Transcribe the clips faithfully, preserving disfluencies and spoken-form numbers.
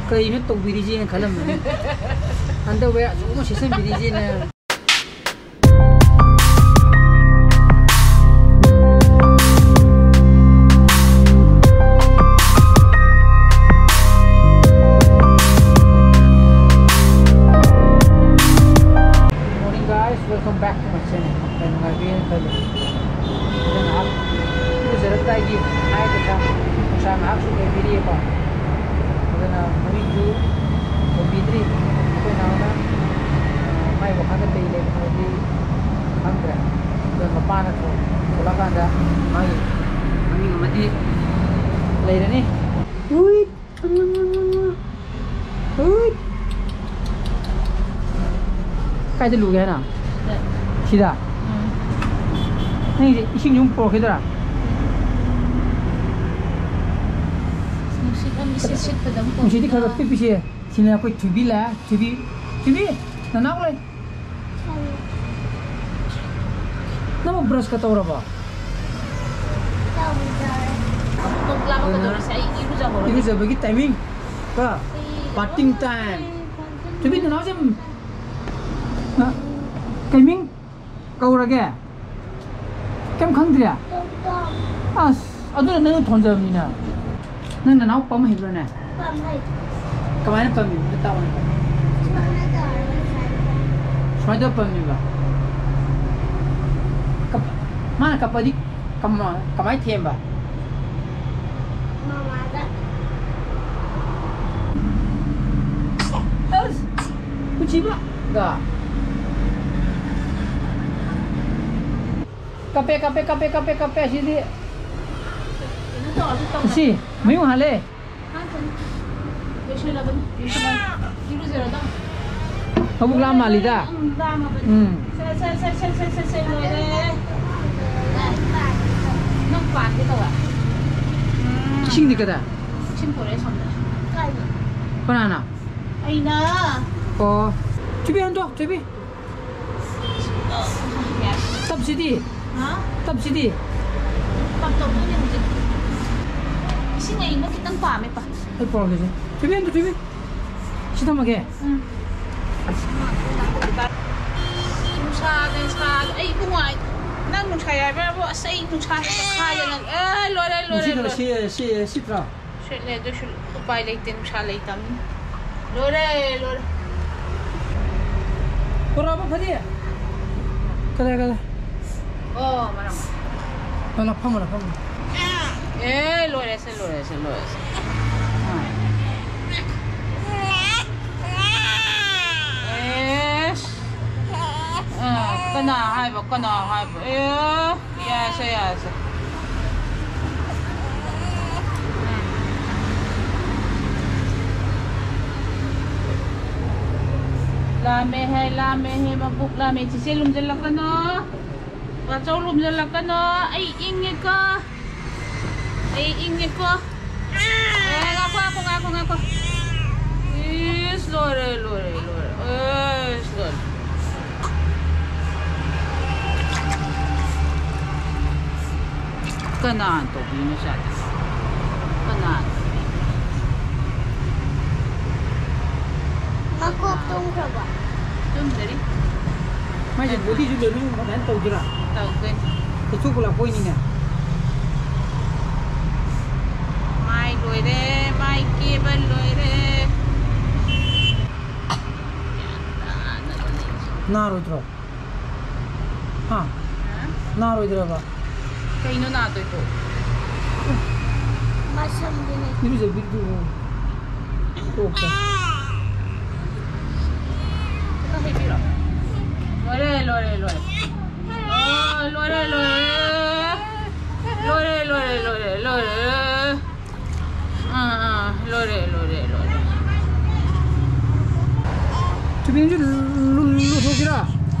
ꯀꯩꯅꯣ ꯇꯧꯕꯤꯔꯤꯁꯦꯅ ꯈꯜꯂꯝꯃꯅꯤ꯫ Underwear ꯑꯆꯧꯕ ꯁꯦꯠꯆꯟꯕꯤꯔꯤꯁꯦꯅ꯫ Morning guys, welcome back to my channel. ꯌꯥꯝ ꯅꯨꯡꯉꯥꯏꯕꯤꯔꯦꯅ ꯈꯜꯂꯤ꯫ ꯑꯗꯨ ꯉꯥꯏꯍꯥꯛ ꯏꯔꯨꯖꯔꯝꯗꯥꯏꯒꯤ ꯍꯥꯏꯒꯗ꯭ꯔꯥ, ꯅꯨꯡꯁꯥ ꯉꯥꯏꯍꯥꯛꯁꯨ ꯑꯣꯏꯕꯤꯔꯤꯌꯦꯀꯣ꯫ ꯑꯗꯨꯅ ꯃꯃꯤꯡꯁꯨ ꯊꯣꯟꯕꯤꯗ꯭ꯔꯤ꯫ ꯑꯩꯈꯣꯏ ꯅꯥꯎꯅ, ꯑ, ꯃꯥꯏ ꯋꯥꯈꯜꯗ ꯀꯩ ꯂꯩꯕꯅꯣꯗꯤ ꯈꯪꯗ꯭ꯔꯦ꯫ ꯑꯗꯨꯅ ꯃꯄꯥꯅ ꯊꯣꯟ-, ꯊꯣꯛꯂꯛꯑꯀꯥꯟꯗ ꯃꯥꯒꯤ ꯃꯃꯤꯡ ꯑꯃꯗꯤ ꯂꯩꯔꯅꯤ꯫ ꯎꯏ꯫ ꯎꯏ꯫ ꯀꯥꯏꯗ ꯂꯨꯒꯦ ꯍꯥꯏꯅꯣ? ꯁꯤꯗ? ꯎꯝ꯫ ꯅꯪꯒꯤꯁꯦ ꯏꯁꯤꯡꯁꯨ ꯑꯃꯨꯛ ꯄꯨꯔꯛꯈꯤꯗꯣꯏꯔꯥ? ꯅꯨꯡꯁꯤꯠ ꯑꯃ ꯏꯁꯤꯠ ꯁꯤꯠꯄꯗ ꯑꯃꯨꯛ ꯅꯨꯡꯁꯤꯠꯇꯤ ꯈꯔ ꯈꯔ ꯄꯤꯛꯄꯤꯁꯦ꯫ ꯁꯤꯅ ꯑꯩꯈꯣꯏ ꯊꯣꯏꯕꯤ ꯂꯥꯛꯑꯦ꯫ ꯊꯣꯏꯕꯤ, ꯊꯣꯏꯕꯤ, ꯅꯅꯥꯎ ꯂꯩ꯫ ꯅꯪꯕꯨ brush ꯀ ꯇꯧꯔꯕꯣ? ꯇꯧꯗꯔꯦ꯫ ꯑꯃꯨꯛ ꯂꯥꯝꯃꯛꯀꯗꯧꯔꯤꯁꯦ ꯑꯩ ꯏꯔꯨꯖꯍꯧꯔꯒꯦ꯫ ꯏꯔꯨꯖꯕꯒꯤ timing ꯀꯣ, bathing time꯫ ꯊꯣꯏꯕꯤ, ꯅꯅꯥꯎꯁꯦ, ꯑ, timing ꯀꯧꯔꯒꯦ? ꯀꯩꯝ ꯈꯪꯗ꯭ꯔꯤ? ꯑꯁ, ꯑꯗꯨꯅ ꯅꯪꯅ ꯊꯣꯟꯖꯕꯅꯤꯅ꯫ ꯅꯪ ꯅꯅꯥꯎ ꯄꯝ ꯍꯩꯕ꯭ꯔꯥꯅꯦ? ꯄꯝ ꯍꯩ꯫ ꯀꯃꯥꯏꯅ ꯄꯝꯃꯤꯕ? ꯑꯝꯇ ꯇꯥꯛꯑꯣꯅꯦ꯫ ꯁꯨꯃꯥꯏꯅ ꯇꯧꯔꯒ ꯁꯨꯃꯥꯏꯅ ꯄꯝ꯫ ꯁꯨꯃꯥꯏꯅ ꯇꯧꯔ ꯄꯝꯃꯤꯕ? ꯀꯞ-, ꯃꯥꯅ ꯀꯞꯄꯗꯤ ꯀꯃ-, ꯀꯃꯥꯏꯅ ꯊꯦꯝꯕ? ꯃꯃꯥꯗ꯫ ꯑꯁ! ꯄꯨꯟꯁꯤꯕ! ꯒ꯫ ꯀꯞꯄꯦ, ꯀꯞꯄꯦ, ꯀꯞꯄꯦ, ꯀꯞꯄꯦ, ꯀꯞꯄꯦ, ꯑꯁꯤꯗꯤ꯫ ꯀꯩꯅꯣ ꯇꯧꯔꯁꯨ ꯇꯧꯔꯦ꯫ ꯁꯤ, ꯃꯌꯨꯡ ꯍꯥꯜꯂꯦ꯫ ꯂꯣꯏꯁꯜꯂꯕꯅꯤ꯫ ꯏꯔꯨꯖꯔꯗꯝ꯫ ꯃꯕꯨꯛ ꯂꯥꯝ ꯃꯥꯜꯂꯤꯗ꯫ ꯎꯝ, ꯂꯥꯝꯃꯕꯅꯤ꯫ ꯎꯝ꯫ ꯁꯦ, ꯁꯦ, ꯂꯣꯏꯔꯦ꯫ ꯅꯪ ꯄꯥꯟꯒꯦ ꯇꯧꯋꯦ꯫ ꯎꯝ꯫ ꯏꯁꯤꯡꯗꯤ ꯀꯗꯥꯏ? ꯏꯁꯤꯡ ꯄꯨꯔꯛꯑꯦ ꯁꯣꯝꯗ꯫ ꯀꯥꯏꯗ? ꯀꯅꯥꯅ? ꯑꯩꯅ꯫ ꯑꯣ꯫ ꯊꯣꯏꯕꯤ, ꯍꯟꯗꯣ, ꯊꯣꯏꯕꯤ꯫ ꯇꯞꯁꯤꯗꯤ? ꯍꯥ? ꯇꯞꯁꯤꯗꯤ? ꯇꯞ ꯇꯧꯗꯣꯏꯅꯦ ꯍꯧꯖꯤꯛ꯫ ꯏꯁꯤꯡ ꯑꯏꯪꯕ ꯈꯤꯇꯪ ꯄꯥꯝꯃꯦ, ꯄꯥ꯫ ꯑꯩ ꯄꯨꯔꯛꯀꯦꯁꯦ꯫ ꯊꯣꯏꯕꯤ, ꯑꯝꯇ ꯊꯣꯏꯕꯤ꯫ ꯁꯤ ꯊꯝꯃꯒꯦ꯫ ꯎꯝ꯫ ꯅꯨꯡꯁꯥꯗ, ꯅꯨꯡꯁꯥꯗ, ꯑꯩ ꯏꯕꯨꯡꯉꯣ, ꯑꯩ, ꯅꯪ ꯅꯨꯡꯁꯥ ꯌꯥꯏꯕ꯭ꯔꯥꯕꯣ? ꯑꯁ, ꯑꯩ ꯅꯨꯡꯁꯥ ꯈꯥꯗꯅ, ꯑꯦ, ꯂꯣꯏꯔꯦ, ꯂꯣꯏꯔꯦ, ꯅꯨꯡꯁꯤꯠ ꯈꯔ ꯂꯣꯏꯔꯦ꯫ ꯁꯤ-, ꯁꯤ-, ꯁꯤꯠꯇ꯭ꯔꯥ? ꯁꯤꯠꯂꯦ, ꯑꯗꯨꯁꯨ ꯎꯄꯥꯏ ꯂꯩꯇꯦ, ꯅꯨꯡꯁꯥ ꯂꯩꯇꯝꯅꯤ꯫ ꯂꯣꯏꯔꯦ, ꯂꯣꯏꯔꯦ꯫ ꯄꯨꯔꯛꯑꯕ ꯐꯗꯤ? ꯀꯗꯥꯏ, ꯀꯗꯥꯏ? ꯑꯣ, ꯃꯔꯝ꯫ ꯑꯣ, ꯂꯥꯛꯐꯝ, ꯂꯥꯛꯐꯝ꯫ ꯑꯦ, ꯂꯣꯏꯔꯦ꯫ ꯁꯦ ꯂꯣꯏꯔꯦ, ꯁꯦ ꯂꯣꯏꯔꯦ, ꯁꯦ꯫ ꯑꯥ꯫ ꯑꯦꯁ꯫ ꯑꯥ, ꯀꯅꯥ ꯍꯥꯏꯕ, ꯀꯅꯥ ꯍꯥꯏꯕ? ꯑꯦ, ꯌꯥꯁꯦ, ꯌꯥꯁꯦ꯫ ꯂꯥꯝꯃꯦ ꯍꯦ, ꯂꯥꯝꯃꯦ ꯍꯦ, ꯃꯕꯨꯛ ꯂꯥꯝꯃꯦ꯫ ꯆꯤꯆꯦ ꯂꯨꯝꯖꯜꯂꯛꯀꯅꯣ꯫ ꯕꯥꯆꯧ ꯂꯨꯝꯖꯜꯂꯛꯀꯅꯣ꯫ ꯑꯩ ꯏꯪꯉꯦꯀꯣ꯫ ꯑꯩ ꯏꯪꯉꯦꯀꯣ꯫ ꯑꯦ, ꯉꯥꯏꯈꯣ, ꯉꯥꯏꯈꯣ, ꯉꯥꯏꯈꯣ, ꯉꯥꯏꯈꯣ꯫ ꯏꯁ, ꯂꯣꯏꯔꯦ, ꯂꯣꯏꯔꯦ, ꯂꯣꯏꯔꯦ꯫ ꯏꯁ, ꯂꯣꯏꯔꯦ꯫ ꯀꯅꯥꯅ ꯇꯧꯕꯤꯅꯣ ꯁ꯭ꯋꯥꯏꯗ? ꯀꯅꯥꯅ ꯇꯧꯕꯤꯅꯣ? ꯃꯀꯣꯛ ꯇꯨꯝꯈ꯭ꯔꯕ? ꯇꯨꯝꯗꯔꯤ꯫ ꯃꯥꯏꯁꯦ ꯕꯣꯗꯤꯁꯨ ꯂꯣꯏꯅꯃꯛ ꯑꯗꯨꯃꯥꯏꯅ ꯇꯧꯗꯣꯏꯔꯥ? ꯇꯧꯗꯣꯏꯅꯤ꯫ ꯀꯩꯊꯣꯛꯄ ꯂꯥꯛꯄ ꯑꯣꯏꯅꯤꯅꯦ꯫ ꯃꯥꯏ ꯂꯣꯏꯔꯦ, ꯃꯥꯏ ꯀꯦꯕ ꯂꯣꯏꯔꯦ꯫ ꯒ꯭ꯌꯥꯟ ꯇꯥꯗꯕꯅꯤ꯫ ꯅꯥꯔꯣꯏꯗ꯭ꯔꯣ? ꯍꯥ? ꯍꯥ? ꯅꯥꯔꯣꯏꯗ꯭ꯔꯕ? ꯀꯩꯅꯣ ꯅꯥꯗꯣꯏꯕꯣ? ꯃꯁꯝꯗꯨꯅꯦ꯫ ꯏꯔꯨꯖꯕꯤꯔꯨꯔꯣ꯫ ꯀꯣꯛꯇ꯫ ꯈꯤꯇꯪ ꯍꯩꯕꯤꯔꯣ꯫ ꯂꯣꯏꯔꯦ, ꯂꯣꯏꯔꯦ, ꯂꯣꯏꯔꯦ꯫ ꯑꯣ, ꯂꯣꯏꯔꯦ, ꯂꯣꯏꯔꯦ꯫ ꯂꯣꯏꯔꯦ, ꯂꯣꯏꯔꯦ, ꯂꯣꯏꯔꯦ, ꯂꯣꯏꯔꯦ꯫ ꯑꯥ, ꯑꯥ, ꯂꯣꯏꯔꯦ, ꯂꯣꯏꯔꯦ, ꯂꯣꯏꯔꯦ꯫ ꯆꯨꯕꯤꯟꯁꯨ ꯂꯨ-, ꯂꯨ-, ꯂꯨꯊꯣꯛꯁꯤꯔꯥ?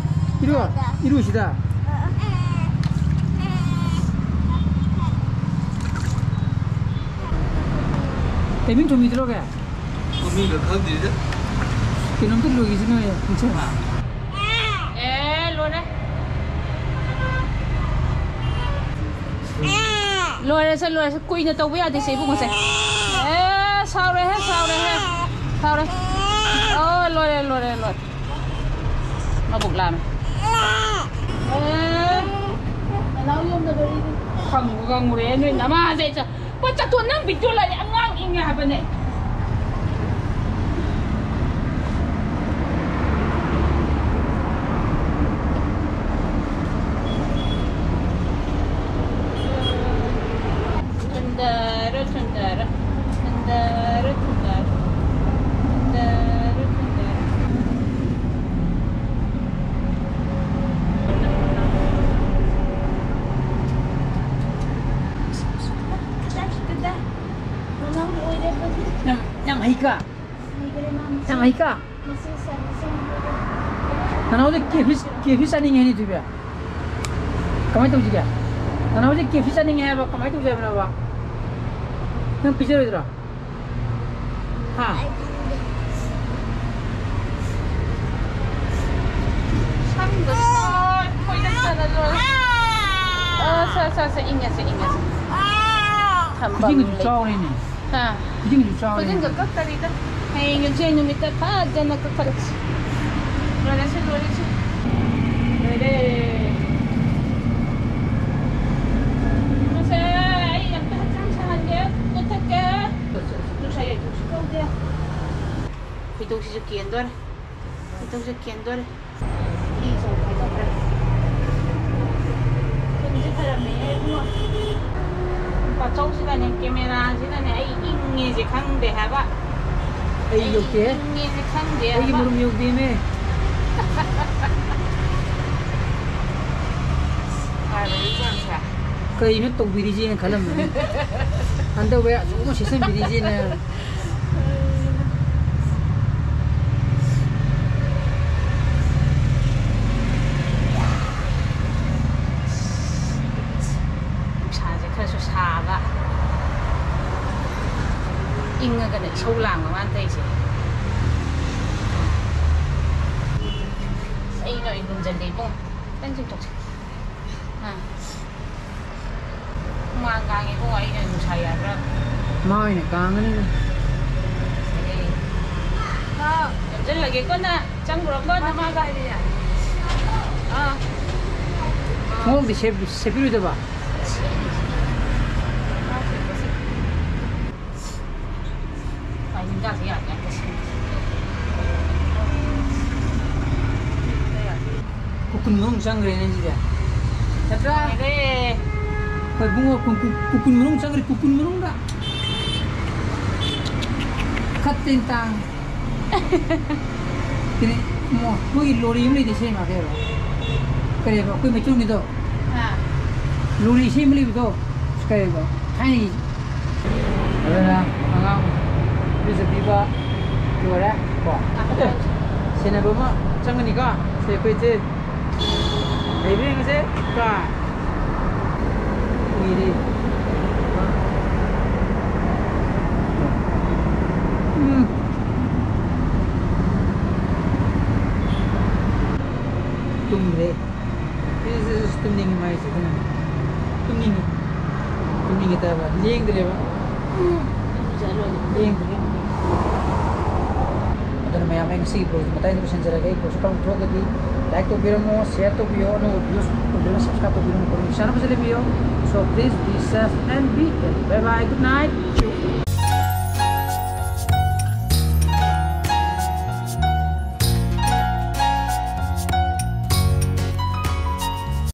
ꯏꯔꯨ, ꯏꯔꯨꯁꯤꯗ꯫ ꯇꯥꯏꯃꯤꯡ ꯊꯨꯝꯃꯤꯗ꯭ꯔꯣꯒꯦ? ꯊꯨꯝꯃꯤꯒ ꯈꯪꯗ꯭ꯔꯤꯗ꯫ ꯀꯩꯅꯣꯝꯇ ꯂꯣꯏꯈꯤꯁꯤ ꯅꯣꯏ, ꯄꯨꯡꯁꯦ꯫ ꯑꯦ, ꯂꯣꯏꯔꯦ꯫ ꯂꯣꯏꯔꯦꯁꯦ, ꯂꯣꯏꯔꯦꯁꯦ꯫ ꯀꯨꯏꯅ ꯇꯧꯕ ꯌꯥꯗꯦꯁꯦ, ꯏꯕꯨꯡꯉꯣꯁꯦ꯫ ꯑꯦꯁ꯫ ꯁꯥꯎꯔꯦꯍꯦ, ꯁꯥꯎꯔꯦꯍꯦ, ꯁꯥꯎꯔꯦ꯫ ꯑꯣ, ꯂꯣꯏꯔꯦ, ꯂꯣꯏꯔꯦ, ꯂꯣꯏꯔꯦ꯫ ꯃꯕꯨꯛ ꯂꯥꯝꯃꯦ꯫ ꯑꯦ, ꯅꯅꯥꯎ ꯌꯣꯝꯗꯕꯩꯅꯦ꯫ ꯈꯪꯕꯨ ꯈꯪꯉꯨꯔꯦ ꯅꯣꯏ ꯅꯃꯥꯁꯦ꯫ ꯆ-, ꯄꯣꯠ ꯆꯠꯊꯣꯛ ꯅꯪ ꯕꯤꯗꯤꯑꯣ ꯂꯥꯛꯑꯗꯤ ꯑꯉꯥꯡ ꯏꯪꯉꯦ ꯍꯥꯏꯕꯅꯦ꯫ ꯊꯨꯟꯗꯔꯣ, ꯊꯨꯟꯗꯔꯣ, ꯊꯨꯟꯗꯔꯣ, ꯊꯨꯟꯗꯔꯣ, ꯊꯨꯟꯗꯔꯣ, ꯊꯨꯟꯗꯔꯣ꯫ ꯅꯪ, ꯅꯪ ꯍꯩꯀꯥ? ꯅꯪ ꯍꯩꯀꯥ? ꯅꯅꯥꯎꯗꯤ ꯀꯦ ꯑꯦꯐ ꯁꯤ, ꯀꯦ ꯑꯦꯐ ꯁꯤ ꯆꯥꯅꯤꯡꯉꯦ ꯍꯥꯏꯅꯤ, ꯊꯣꯏꯕꯤ꯫ ꯀꯃꯥꯏꯅ ꯇꯧꯁꯤꯒꯦ? ꯅꯅꯥꯎꯗꯤ ꯀꯦ ꯑꯦꯐ ꯁꯤ ꯆꯥꯅꯤꯡꯉꯦ ꯍꯥꯏꯕ, ꯀꯃꯥꯏꯅ ꯇꯧꯁꯦ ꯍꯥꯏꯕꯅꯣꯕ? ꯅꯪ ꯄꯤꯖꯔꯣꯏꯗ꯭ꯔꯣ? ꯍꯥ? ꯁꯝꯗꯣ ꯈꯣꯏꯗꯠꯇꯅ ꯂꯣꯏꯔꯦ꯫ ꯑ, ꯁꯦ, ꯁꯦ, ꯁꯦ, ꯏꯪꯉꯁꯦ, ꯏꯪꯉꯁꯦ꯫ ꯊꯝꯐꯝ ꯈꯨꯖꯤꯟꯒꯁꯨ ꯂꯩꯇꯦ꯫ ꯆꯥꯎꯔꯦꯅꯦ꯫ ꯍꯥ? ꯈꯨꯖꯤꯟꯒꯁꯨ ꯆꯥꯎꯔꯦꯅꯦ꯫ ꯈꯨꯖꯤꯟꯒ ꯀꯛꯇꯔꯤꯗ꯫ ꯍꯌꯦꯡ ꯌꯨꯝꯁꯦ ꯅꯨꯃꯤꯠꯇ ꯐꯖꯅ ꯀꯛꯊꯠꯂꯁꯤ꯫ ꯂꯣꯏꯔꯁꯤ, ꯂꯣꯏꯔꯁꯤ꯫ ꯂꯣꯏꯔꯦ꯫ ꯃꯁꯦ, ꯑꯩ ꯑꯝꯇ ꯍꯛꯆꯥꯡ ꯁꯥꯍꯟꯒꯦ, ꯃꯨꯊꯠꯀꯦ꯫ ꯅꯨꯡꯁꯥ ꯌꯥꯏꯊꯣꯛꯁꯤ ꯇꯧꯗꯦ꯫ ꯈꯣꯏꯗꯧꯁꯤꯁꯨ ꯀꯦꯟꯗꯣꯔꯦ꯫ ꯈꯣꯏꯗꯧꯁꯦ ꯀꯦꯟꯗꯣꯔꯦ꯫ ꯐꯤ ꯁꯨꯝ ꯈꯥꯏꯗꯣꯛꯈ꯭ꯔꯦ꯫ ꯊꯨꯝꯁꯦ ꯐꯔꯝꯃꯦꯍꯦ ꯏꯕꯨꯡꯉꯣ꯫ ꯕꯥꯆꯧꯁꯤꯅꯅꯦ, ꯀꯦꯃꯦꯔꯥꯁꯤꯅꯅꯦ ꯑꯩ ꯏꯪꯉꯦꯁꯦ ꯈꯪꯗꯦ ꯍꯥꯏꯕ꯫ ꯑꯩ ꯑꯩ ꯌꯧꯗꯦ꯫ ꯏꯪꯉꯦꯁꯦ ꯈꯪꯗꯦ ꯑꯩꯒꯤ ꯍꯥꯏꯕ꯫ ꯃꯔꯨꯝ ꯌꯧꯗꯦꯅꯦ꯫ ꯐꯔꯦ ꯏꯆꯥꯁꯦ꯫ ꯀꯩꯅꯣ ꯇꯧꯕꯤꯔꯤꯁꯦꯅ ꯈꯜꯂꯝꯕꯅꯤ꯫ ꯍꯟꯗꯛ ꯋꯦ ꯑꯆꯧꯕ ꯁꯦꯠꯆꯟꯕꯤꯔꯤꯁꯦꯅ꯫ ꯅꯨꯡꯁꯥꯁꯦ ꯈꯔꯁꯨ ꯁꯥꯕ, ꯏꯪꯉꯒꯅ ꯏꯁꯧ ꯂꯥꯡꯕ ꯃꯥꯅ ꯇꯧꯔꯤꯁꯦ꯫ ꯑꯩ ꯂꯣꯏ ꯂꯨꯝꯁꯤꯜꯂꯦ ꯏꯕꯨꯡ꯫ ꯈꯤꯇꯪ ꯆꯤꯡꯊꯣꯛꯁꯦ꯫ ꯑꯥ꯫ ꯍꯨꯃꯥꯡ ꯀꯥꯡꯉꯦ ꯏꯕꯨꯡ, ꯑꯩꯅ ꯅꯨꯡꯁꯥ ꯌꯥꯏꯕ꯭ꯔꯥ? ꯃꯥ ꯑꯣꯏꯅ ꯀꯥꯡꯉꯅꯤꯅꯦ꯫ ꯀꯣꯟꯅ ꯆꯪꯈ꯭ꯔꯣꯀꯣ, ꯅꯃꯥꯒ꯫ ꯑꯥ꯫ ꯈꯣꯡꯎꯞꯗꯤ ꯁꯦꯞ-, ꯁꯦꯠꯄꯤꯔꯣꯏꯗꯕ? ꯀꯨꯟ ꯃꯅꯨꯡ ꯆꯪꯈ꯭ꯔꯦꯅꯦ ꯁꯤꯗꯤ꯫ ꯅꯠꯇ꯭ꯔꯥ? ꯂꯣꯏꯔꯦ꯫ ꯍꯣꯏ ꯏꯕꯨꯡꯉꯣ, ꯀꯨꯟ, ꯀꯨꯟ, ꯀꯨꯟ ꯃꯅꯨꯡ ꯆꯪꯈ꯭ꯔꯦ, ꯀꯨꯟ, ꯀꯨꯟ ꯃꯅꯨꯡꯗ꯫ ꯈꯠꯇꯦꯟ ꯇꯥꯡ꯫ ꯀꯔꯤ, ꯃꯣ-, ꯃꯣꯏꯒꯤ ꯂꯣꯔꯤ ꯑꯃ ꯂꯩꯗꯤ ꯁꯦꯝꯃ ꯀꯩꯕ? ꯀꯔꯤꯕ? ꯑꯩꯈꯣꯏ ꯃꯩꯇꯩꯒꯤꯗꯣ? ꯑꯥ꯫ ꯂꯣꯔꯤ ꯁꯦꯝꯕ ꯂꯩꯕꯗꯣ? ꯀꯔꯤꯕ? ꯊꯥꯏꯅꯒꯤ꯫ ꯑꯗꯨꯅ ꯑꯉꯥꯡ ꯏꯔꯨꯖꯕꯤꯕ ꯂꯣꯏꯔꯦ ꯀꯣ? ꯁꯦꯟꯅꯕ ꯑꯃ ꯆꯪꯒꯅꯤꯀꯣ? ꯁꯦ ꯑꯩꯈꯣꯏꯁꯦ ꯂꯩꯕ꯭ꯔꯥ ꯌꯦꯡꯉꯁꯦ꯫ ꯀꯥ꯫ ꯎꯏꯔꯦ꯫ ꯎꯝ꯫ ꯇꯨꯝꯈ꯭ꯔꯦ꯫ ꯏꯁ, ꯏꯁ, ꯏꯁ, ꯇꯨꯝꯅꯤꯡꯉꯤ ꯃꯥꯏꯁꯦ ꯑꯗꯨꯅꯅꯦ꯫ ꯇꯨꯝꯅꯤꯡꯉꯤ꯫ ꯇꯨꯝꯅꯤꯡꯉꯤ ꯇꯥꯕ꯫ ꯂꯦꯡꯗ꯭ꯔꯦꯕ꯫ ꯎꯝ꯫ ꯂꯦꯡꯗ꯭ꯔꯦ꯫ ꯑꯗꯨꯅ ꯃꯌꯥꯝ, ꯑꯩ ꯉꯁꯤꯒꯤ vlogꯁꯤ ꯃꯇꯥꯏꯗ ꯂꯣꯏꯁꯤꯟꯖꯔꯒꯦ꯫ ꯑꯩ vlogꯁꯤ ꯄꯥꯝꯊꯣꯛꯑꯒꯗꯤ like ꯇꯧꯕꯤꯔꯝꯃꯣ, share ꯇꯧꯕꯤꯌꯣ, ꯑꯅꯧꯕ videos ꯎꯗ꯭ꯔꯤꯕ subscribe ꯇꯧꯕꯤꯔꯝꯃꯣ, comment section ꯗꯁꯨ ꯂꯩꯕꯤꯌꯣ꯫ So please be safe and be healthy. Bye bye, good night.